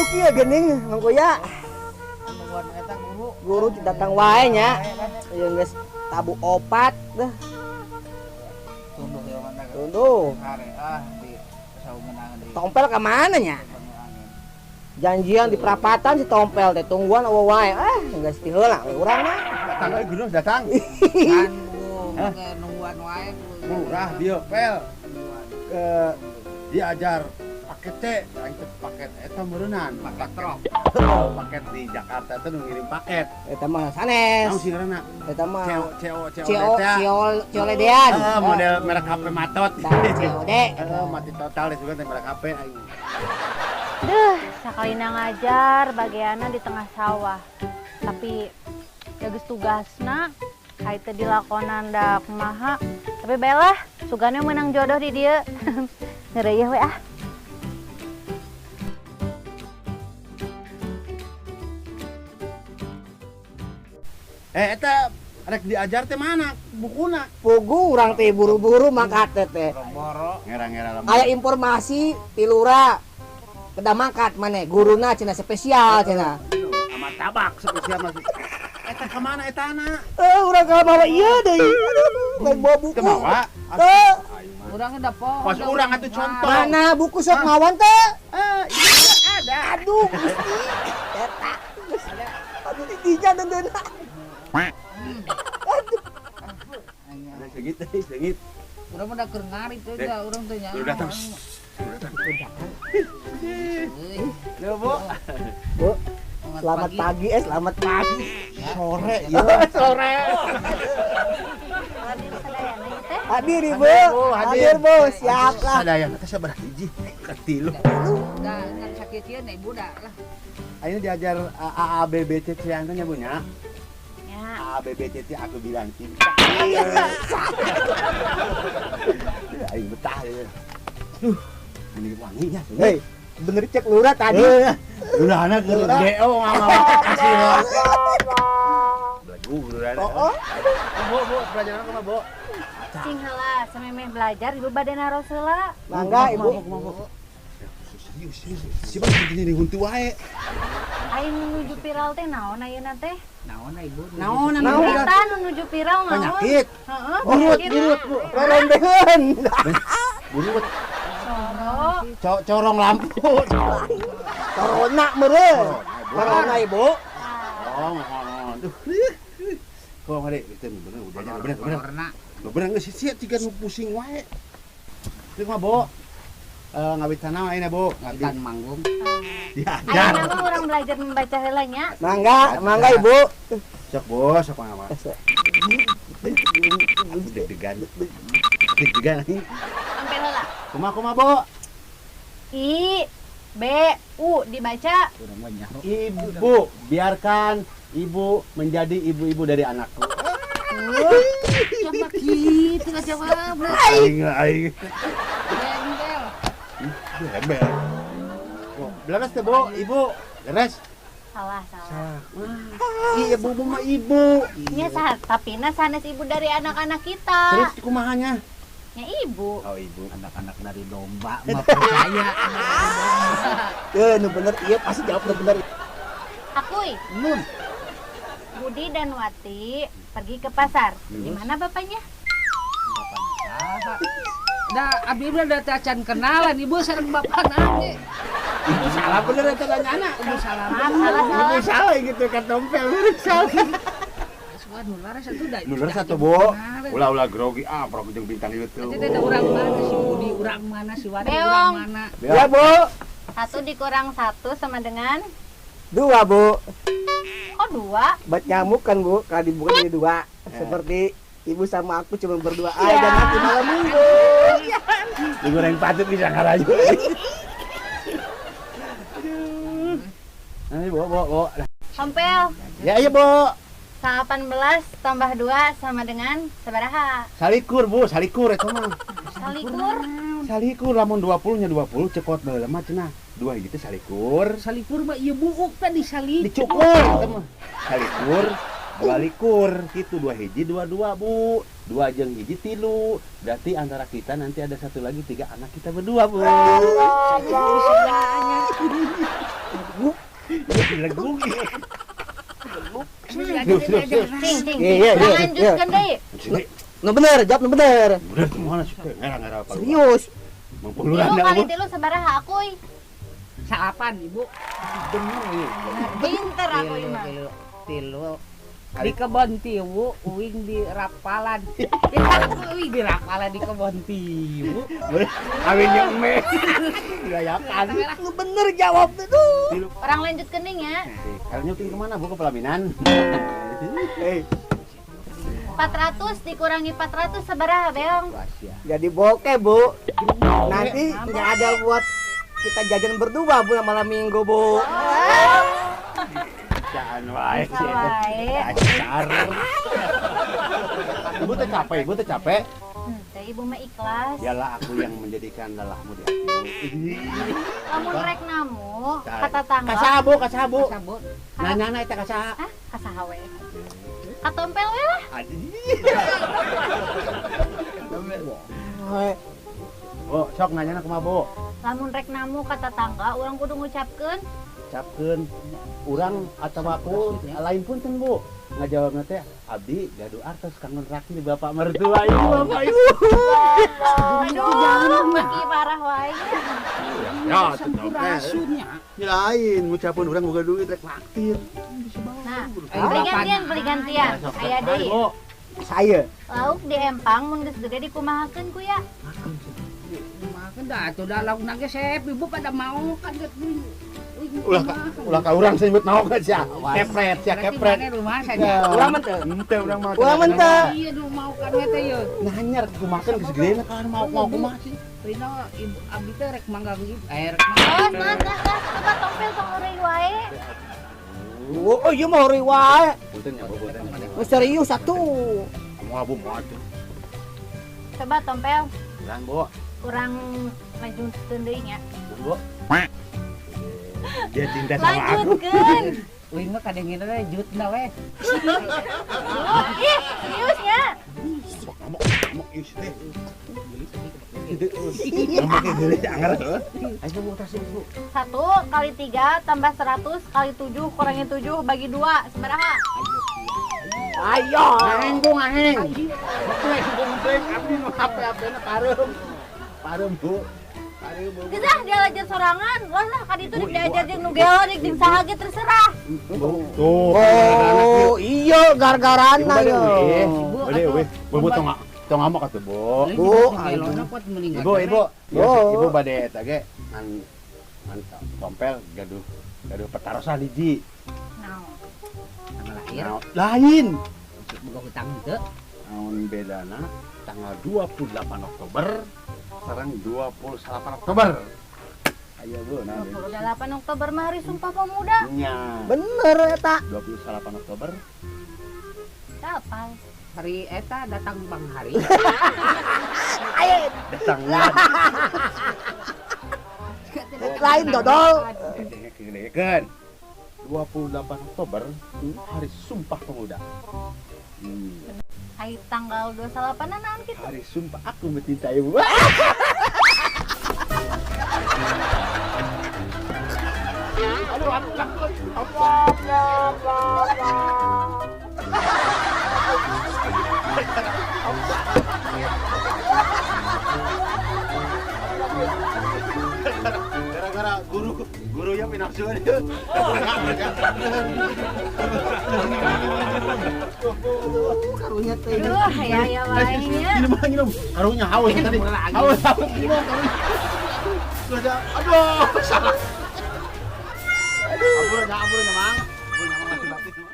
Tunduh kieu geuning Mang Kuya. Nungguan eta guru. Guru datang wae nya. Ieu geus tabu opat dah. Tunduh ya mana. Tunduh. Hare ah di saungeunangan di. Tompel ka mana nya? Janjian di perapatan si Tompel teh tungguan eueuh wae. Ah, geus ti heula we urang mah. Datang euy guru datang. Kan nungguan wae. Murah dia pel. Diajar paket C, aing teh paket eta meureunnan, paket truk. Paket di Jakarta teh nu ngirim paket. Eta mah sanes. Naon sih ngaranna? Eta mah CO CO CO CO CO Coledean. Model merek HP matot. COD. Mati total juga teh merek HP aing. Duh, sakalina ngajar bagianna di tengah sawah. Tapi geus tugasna kai teu dilakonan da kumaha. Tapi bae lah, sugane meunang jodoh di dieu. Ngeureuy we ah. Eta rek diajar teh mana bukuna? Pugu urang teh buru-buru mangkat teh. Ngera-ngera lamun. Aya informasi ti lurah. Kedah mangkat maneh guruna cenah spesial cenah. Sama tabak spesial masih. Eta ka mana etana? Urang ka bawa ieu deui. Aduh, lain bawa buku. Teu mawa? Teu. Urang da poho. Pas urang atuh contoh. Mana buku sok mawan teh? Iya ada. Aduh, Gusti. Eta. Aduh, didinya deundeuna. Aduh. Seungit deui, seungit. Urang mah da keur ngarit teh da urang teh nya. Udah datang. Udah datang. Lho, Bu. Bu. Selamat pagi, selamat pagi. Sore ya. Sore. Hadir Ibu. Hadir Bu, siap lah. Sadayana teh sabaraha hiji? Katilu. Da ngan sakieu ibu da lah. Ayeuna diajar A A B B C C nya Bu nya. Ya. A B B C C aku bilang cinta. Aing betah ya. Duh, ini wanginya. Hei, bener cek lurah tadi. Lurahna keur GO ngamawa kasih lah. Belagu lurahna. Oh. Bu, Bu, pelajaran kumaha, Bu? Cing heula, samemeh belajar ibu bade naros heula. Mangga Ibu. Serius, serius. Si Bang ini huntu wae. Aing nuju viral teh naon ayeuna teh? Naon Ibu? Naon Berita nu nuju viral naon? Penyakit. Heeh. Burut, burut, Bu. Rorombeheun. Burut. Coro. Corong lampu. Corona meureun. Corona Ibu. Oh, aduh. Kok ngade itu bener udah bener bener. Corona. Bener geus sia tiga nu pusing wae. Teu mah, Bu. Ngawitan naon ayeuna, Bu? Ngawitan manggung. Diajar. Ayeuna mah urang belajar membaca heula nya. Mangga, mangga Ibu. Sok, Bu, sok mangga. Deg-degan. Deg-degan. Sampai heula. Kumaha kumaha, Bu? I B U dibaca. Ibu, biarkan ibu menjadi ibu-ibu dari anakku. Coba gitu nggak jawab. Aing aing. Gembel. Gembel. Leres teh, Bu, Ibu. Leres. Salah, salah. Iya, Bu, Bu mah ibu. Nya tapi na sanes ibu dari anak-anak kita. Terus kumahanya? Ya ibu. Oh, ibu. Anak-anak dari domba mah percaya. Nu bener iya pasti jawab nu bener. Akuy. Nun. Budi dan Wati pergi ke pasar. Di mana bapaknya? Bapaknya. Da abi mah da tacan kenalan ibu sareng bapak nage. Ibu salah bener eta tanyana. Ibu salah. Maaf, salah, salah. Ibu salah gitu kan tompel bener salah. Wah, nular satu da. Nular satu, Bu. Ulah-ulah grogi ah, grogi jeung bintang YouTube. Eta teh urang mana si Budi, urang mana si Wati, urang mana. Ya, Bu. 1 dikurang 1 sama dengan 2, Bu. Oh, 2? Buat nyamuk kan, Bu. Kalau dibuka jadi 2. Seperti ibu sama aku cuma berdua aja dan nanti malam minggu. Digoreng patut bisa ngarayu. Aduh. Nanti, Bu, Bu, Bu. Tompel. Ya, iya, Bu. 18 tambah 2 sama dengan sabaraha? Salikur, Bu, salikur eta mah. Salikur? Salikur lamun 20 nya 20 cekot baheula mah cenah. 2 hiji teh salikur. Salikur mah ieu buuk tadi salikur. Dicukur eta mah. Salikur, 22 gitu, 2 hiji 22, Bu. 2 jeung hiji 3. Berarti antara kita nanti ada satu lagi 3 anak kita berdua, Bu. Dileguk. Cing, cing, Iya, cing. iya, Lanjutkeun deui. Nu bener, jawab nu bener. Bener kumaha sih teh ngarang-ngarang apa? Serius. Mangpuluran Tilu kali tilu sabaraha akuy? Salapan ibu. Bener ieu. Pinter aku mah. Tilu, tilu. Di kebon tiwu, uing di rapalan. Uing di rapalan di kebon tiwu. Kawin jeung me. Dilayakan. Nu bener jawab tuh. Orang lanjutkeun deui nya. Kalau nyuting kemana Bu ke pelaminan? Eh, 400 dikurangi 400 sabaraha, Beong? Jadi bokeh, Bu. Nanti nggak ada buat kita jajan berdua, Bu, malam minggu, Bu. Jangan wae Bisa wae. Dasar. Ibu teh capek, ibu teh capek. Teh ibu mah ikhlas. Biarlah aku yang menjadikan lelahmu di hatimu. Lamun rek namu, kata tangga. Kasaha Bu, kasaha Bu. Sabut. Nanyana eta kasaha. Ah, kasaha we. Katompel we lah. Bu, sok nanyana kumaha Bu? Lamun rek namu kata tangga, urang kudu ngucapkeun. Ucapkeun urang atawa aku lain punten Bu. Ngajawabna teh abdi gaduh artos kanggo rakir bapak mertua ibu bapak ibu. Aduh, maki parah wae. Ya, Sampurasunnya. Lain ngucapkeun urang boga duit rek naktir. Nah, beli gantian, beli gantian. Aya deui. Bu. Saya. Lauk di empang mun geus gede dikumahakeun ku ya. Makan dah atuh dah lauk nage sep ibu pada mau kan geus Ulah ka urang sebut naon kan sia. Kepret sia kepret. Rumah saja. Urang mah teu. Henteu urang mah. Urang mah teu. Iya nu mau kan teh ye. Nanyar kumaha geus gede kan mau mau kumaha sih. Rino ibu abdi teh rek mangga ibu rek mangga. Oh, nah, nah, nah, coba tompel tong heureuy wae. Oh, iya mah heureuy wae. Punten nya Bu, punten. Nu serius atuh. Moal Bu moal tuh. Coba tompel Urang Bu. kurang lanjutkeun deui nya. Bu. Dia cinta sama aku. Lanjutkeun. Uing mah kadengena teh jutna we. Ih, serius nya. Ngamuk ngamuk ieu teh. Ngamuk geulis anger heuh. Ayo Bu tas Bu. 1 kali 3 tambah 100 kali 7 kurangi 7 bagi 2 sabaraha? Ayo. Ngaheng Bu ngaheng. Ngeplek Bu ngeplek abdi nu HP-HP-na pareum. Pareum Bu. Pareum Bu. Geus ah diajar sorangan. Wah lah ka ditu dek diajar jeung nu gelo dek jeung saha ge terserah. Tuh. Oh, iya gara-garana yo. Bade euy. Bu Bu tong tong ngamuk atuh Bu. Bu, gelona kuat meninggal. Ibu, ibu, Bu. ibu bade eta ge ngan ngan tompel gaduh gaduh petarosan hiji. Naon? Tanggal lahir Naon? Lain. boga hutang teu. Naon bedana tanggal 28 Oktober sareng 28 Oktober. Ayo Bu, naon? 28 Oktober mah hari Sumpah Pemuda. Nya. Bener eta. 28 Oktober Kapan? Hari eta datang Bang Hari. datang. Lain dodol. Dengekeun. 28 Oktober hari Sumpah Pemuda. Hari tanggal 28 naon kitu? Hari Sumpah aku mencintaimu. Aduh, aku takut. Gara-gara guru yang pinafsu dia. Karunya teh. Aduh, aya aya wae nya. Minum, minum. Karunya haus tadi. Haus, haus. Minum, karunya. Sudah, aduh, salah. Aduh. Ampun, ampun, Mang. Ampun, Mang.